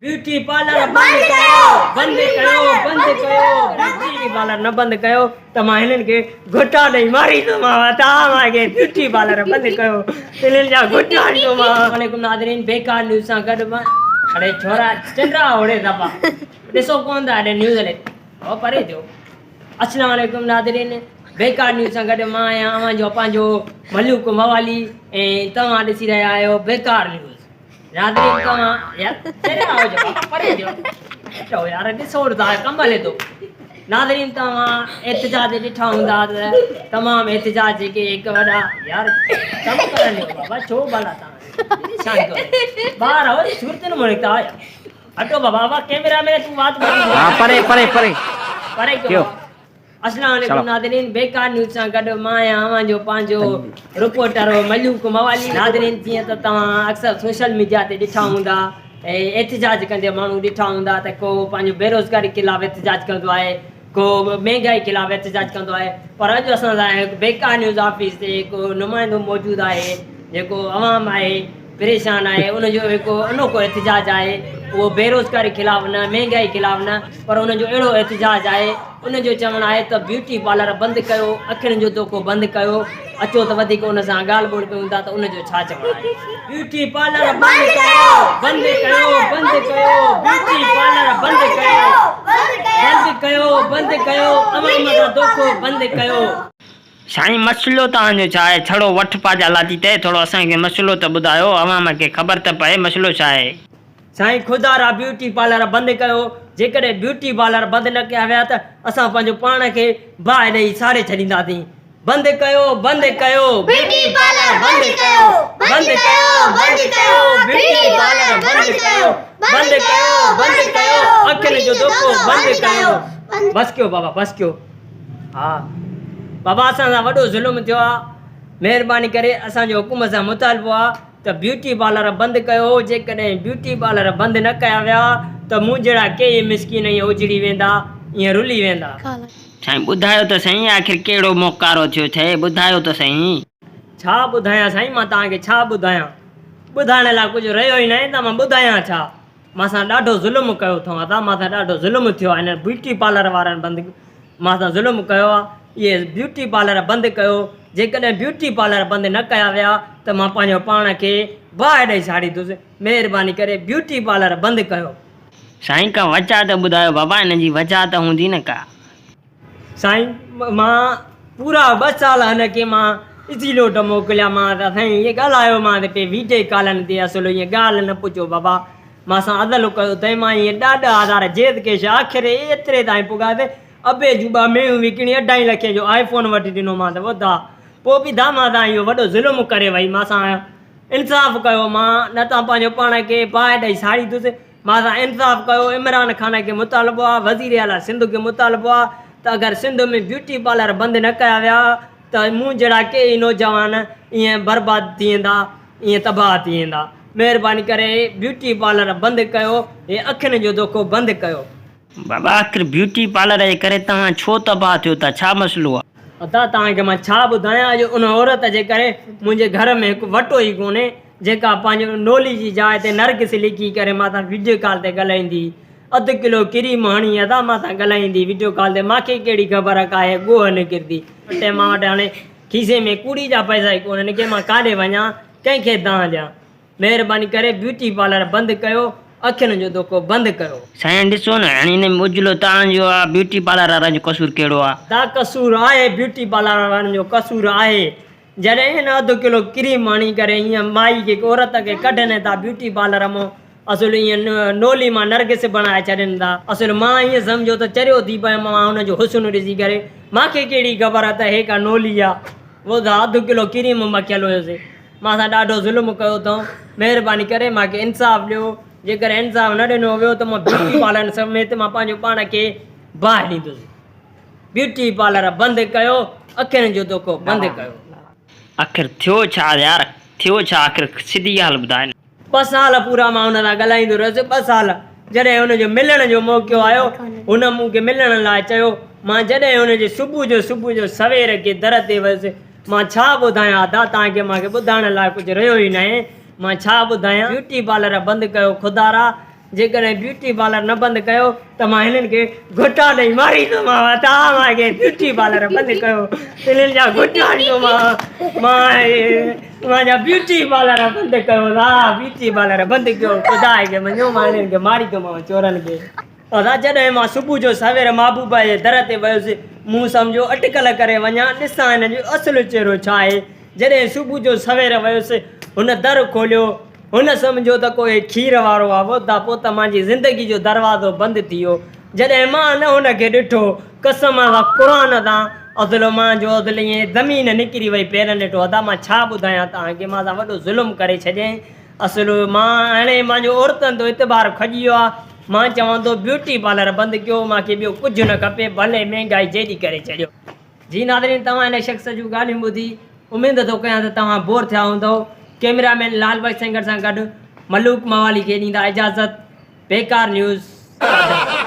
Beauty parlour بند ڪيو بند ڪيو بند ڪيو بيوٽي پارلر نه بند ڪيو ته مان هنن کي گهٽا ڏئي ماريندومانو توهان مان کي بيوٽي پارلر بند ڪيو هنن جا گهٽا ڏيندومانو. عليڪم ناظرين بيڪار نيوز سان گڏ مان اڙي ڇورا چنڊا اوڙي دفعا ڏسو ڪون ٿا اڙي نيوز هلي او پري ٿيو السلام عليڪم ناظرين بيڪار نيوز سان گڏ مان آهيان اوهان جو پنهنجو ملوڪ موالي ۽ توهان ڏسي رهيا آهيو بيڪار نيوز ناظرين توهان يار چريا آهيو ڇا بابا پري ٿيو چئو يار ڏسو ٿا ڪم هلي ٿو ناظرين توهان احتجاج ڏٺا هوندا ته تمام احتجاج جيڪي هڪ وڏا يار ڪم ڪرڻ ڏيو بابا ڇو ڀلا توهان ٻار آهو صورت نموني ٿا هٽو بابا بابا ڪيمرا مين تون وات ها پري پري پري پري ڪيو اسلام عليڪم ناظرين بيڪار نيوز سان گڏ مان آهيان اوهان جو پنهنجو رپورٽر ملوڪ موالي ناظرين جيئن ته توهان اڪثر سوشل ميڊيا تي ڏٺا هوندا ۽ احتجاج ڪندي ماڻهو ڏٺا هوندا ته ڪو پنهنجو بيروزگاري خلاف احتجاج ڪندو آهي ڪو مهنگائي خلاف احتجاج ڪندو آهي پر اڄ اسان سان هڪ بيڪار نيوز آفيس تي هڪ نمائندو موجود آهي جيڪو عوام آهي پريشان آهي ان جو هڪ انوکو احتجاج آهي اهو بيروزگاري خلاف نه مهنگائي خلاف نه پر ان جو اهڙو احتجاج آهي ان جو چوڻ آهي ته بيوٽي پارلر بند ڪيو اکين جو دوکو بند ڪيو اچو ته وڌيڪ ان سان ڳالهه ٻولهه ڪيون ٿا ته ان جو ڇا چوڻ آهي. بيوٽي پارلر بند ڪيو بند ڪيو بند ڪيو بيوٽي پارلر بند ڪيو بند ڪيو بند ڪيو عوام سان دوکو بند ڪيو. سائين مسئلو توهان جو ڇا آهي ڇڙو وٺ پاجا لاتي تي ٿورو اسان کي مسئلو ته ٻڌايو عوام کي خبر ته پئي مسئلو ڇا آهي. سائين خدا را بيوٽي پارلر بند ڪيو جيڪڏهن بيوٽي پارلر بند نه ڪيا ويا ته اسان پنهنجو پاڻ کي باهه ڏئي ساڙي ڇڏينداسين بند ڪيو بند ڪيو بيوٽي پارلر بند ڪيو بند ڪيو بند ڪيو بيوٽي پارلر بند ڪيو بند ڪيو بند ڪيو اکين جو دوکو بند ڪيو بس ڪيو بابا بس ڪيو. ها بابا اسان سان وڏو ظلم ٿيو آ مهرباني ڪري اسان جو حڪومت سان مطالبو آ ته بيوٽي پارلر بند ڪيو جيڪڏهن بيوٽي پارلر بند نه ڪيا ويا ته مون جهڙا ڪيئي مسڪين ائين اجڙي ويندا ائين رلي ويندا. سائين ٻڌايو ته سهي آخر ڪهڙو منهن ڪارو ٿيو ٿئي ٻڌايو ته سهي. ڇا ٻڌايان سائين مان توهان کي ڇا ٻڌايان ٻڌائڻ لاء ڪجهه رهيو ئي ناهي ته مان ٻڌايان ڇا. مان سان ڏاڍو ظلم ڪيو اٿئون ادا مان سان ڏاڍو ظلم ٿيو آهي هنن بيوٽي پارلر وارن بند مان سان ظلم ڪيو آهي اهي بيوٽي پارلر بند ڪيو جيڪڏهن بيوٽي پارلر بند نه ڪيا ويا ته مان پنهنجو پاڻ کي باهه ڏئي ساڙيندس مهرباني ڪري بيوٽي پارلر بند ڪيو. سائين ڪا وجهه ته ٻڌايو بابا ان جي وجهه ته هوندي نه ڪا. سائين مان پورا ٻه سال هن کي مان ازي لوٽ موڪليا مان ته سائين ائين ڳالهايو مان ته پي ويڊيو ڪالن تي اصل ائين ڳالهه نه پڇو بابا مان سان عدل ڪيو اٿئي مان ائين ڏاڍا هزار جيز ڪيش آخر ايتري تائين پڳاس ابي جون ٻه مينهون وڪڻي اڍائي لکين جو آئي فون وٺي ڏنو مان ته وڌا پوء به ڌاما سان اهو وڏو ظلم ڪري وئي مان سان انصاف ڪيو مان نه ته پنهنجو پاڻ کي باهه ڏئي ساڙيندس مان سان انصاف ڪيو، عمران خان کي مطالبو آ، وزير اعليٰ سنڌ کي مطالبو آ ته اگر سنڌ ۾ بيوٽي پارلر بند نه ڪيا ويا ته مون جهڙا ڪيئي نوجوان ائين برباد ٿي ويندا، ائين تباهه ٿي ويندا. مهرباني ڪري بيوٽي پارلر بند ڪيو، هي اکين جو دوکو بند ڪيو. بابا آخر بيوٽي پارلر جي ڪري توهان ڇو تباهه ٿيو ٿا ڇا مسئلو آ. ادا توهان کي مان ڇا ٻڌايان اڄ ان عورت جي ڪري منهنجي گهر ۾ هڪ وٽو ئي ڪونهي جيڪا پنهنجو نولي جي جاء تي نرگس لکي ڪري مان سان وڊيو ڪال تي ڳالهائيندي اڌ ڪلو ڪريم هڻي ادا مان سان ڳالهائيندي وڊيو ڪال تي مان کي ڪهڙي خبر ڪا هي ڳوهه نڪرندي ٽي مان وٽ هاڻي کيسي ۾ ڪوڙي جا پئسا ئي ڪونهن ڪي مان ڪاڏي وڃان ڪنهن کي دانهن ڏيان مهرباني ڪري بيوٽي پارلر بند ڪيو اکين جو دوکو بند ڪيو. سائين ڏسو نه هاڻي هن ۾ اجلو تان جو آ بيوٽي پارلر وارن جو قصور ڪهڙو آ. دا قصور آهي بيوٽي پارلر وارن جو قصور آهي جڏهن هن اڌ ڪلو ڪريم هڻي ڪري ائين مائي کي عورت کي ڪڍن ٿا بيوٽي پارلر مان اصل ائين نولي مان نرگس بڻائي ڇڏين ٿا اصل مان ائين سمجهيو ته چريو ٿي پيم مان هن جو حسن ڏسي ڪري مان کي ڪهڙي خبر ته هي ڪا نولي آ وو ته اڌ ڪلو ڪريم مکيل هيس مان سان ڏاڍو ظلم ڪيو اٿئون مهرباني ڪري مان کي انصاف ڏيو جيڪڏهن انصاف نه ڏنو ويو ته مان بيوٽي پارلر سميت مان پنهنجو پاڻ کي باهه ڏيندس. بيوٽي پارلر بند ڪيو اکين جو دوکو بند ڪيو. آخر ٿيو ڇا يار ٿيو ڇا آخر سڌي ڳالهه ٻڌاء نه. ٻه سال پورا مان هن سان ڳالهائيندو رهيس ٻه سال جڏهن هن جو ملڻ جو موقعو آيو هن مون کي ملڻ لاء چيو مان جڏهن هن جي صبح جو صبح جو سوير کي در تي ويس مان ڇا ٻڌايان ادا توهان کي مان کي ٻڌائڻ لاء ڪجهه رهيو ئي ناهي مان ڇا ٻڌايان بيوٽي پارلر بند ڪيو خدارا. جيڪڏهن بيوٽي پارلر نه بند ڪيو ته مان هنن کي گهٽا ڏئي ماريندومانو. توهان مان کي بيوٽي پارلر بند ڪيو هنن جا گهٽا ڏيندومانو. مان مان جا بيوٽي پارلر بند ڪيو ها بيوٽي پارلر بند ڪيو خدا کي مڃو مان هنن کي ماريندومانو چورن کي. ادا جڏهن مان صبح جو سوير محبوبه جي در تي ويس، مون سمجهيو اٽڪل ڪري وڃان، ڏسان هن جو اصل چهرو ڇا آهي. جڏهن صبح جو سوير ويس، هن در کوليو. هن سمجهيو ته ڪو هي کير وارو آ، وڌا پوء ته مانجي زندگي جو دروازو بند ٿي ويو. جڏهن مان نه هن کي ڏٺو، قسم سان قرآن تان اصل مان جو اصل ائين زمين نڪري وئي پيرن هيٺو. ادا مان ڇا ٻڌايان توهان کي، مان سان وڏو ظلم ڪري ڇڏيائين. اصل مان هاڻي مانجو عورتن تان اعتبار کڄي ويو آ. مان چوان ٿو بيوٽي پارلر بند ڪيو، مان کي ٻيو ڪجهه نه کپي، ڀلي مهنگائي جيڏي ڪري ڇڏيو. جي ناظرين توهان هن شخص جون ڳالهيون ٻڌي اميد ٿو ڪيان ته توهان بور ٿيا هوندؤ. ڪئميرا مين لال بخش سنگهڙ سان گڏ ملوڪ موالي کي ڏيندا اجازت. بيڪار نيوز ساڌن.